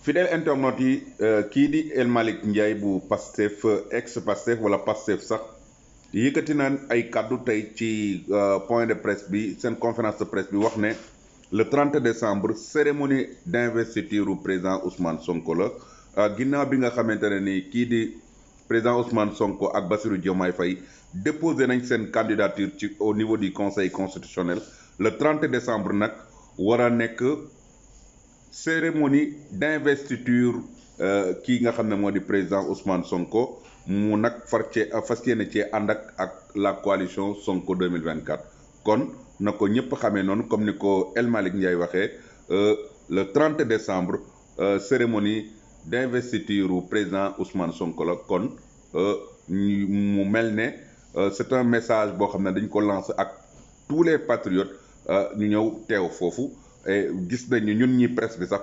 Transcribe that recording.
fidèle internaute yi kii di El Malick Ndiaye bu Pastef ex Pastef wala Pastef sax yëkkati naan ay kàddu tey ci point de presse bi seen conférence de presse bi wax ne le 30 décembre cérémonie d'investiture u président Ousmane Sonko la ginnaaw bi nga xamante ne ni kii di président Ousmane Sonko ak Bassirou Diomaye Faye déposé nañ seen candidature ci au niveau du conseil constitutionnel le 30 décembre nag war a nekk cérémonie d'investiture kii nga xam ne moo di président Ousmane Sonko mu nag fas yéene cee ànd ak la coalition Sonko 2024 kon na ko ñëpp xamee noonu comme ni ko El Malick Ndiaye waxee le 30 décembre cérémonie d'investiture u président Ousmane Sonko la kon mu mel ne c'est un message boo xam ne dañ ko lancer ak tous les patriotes ñu ñëw teew foofu et gis nañu ñun ñi presse bi sax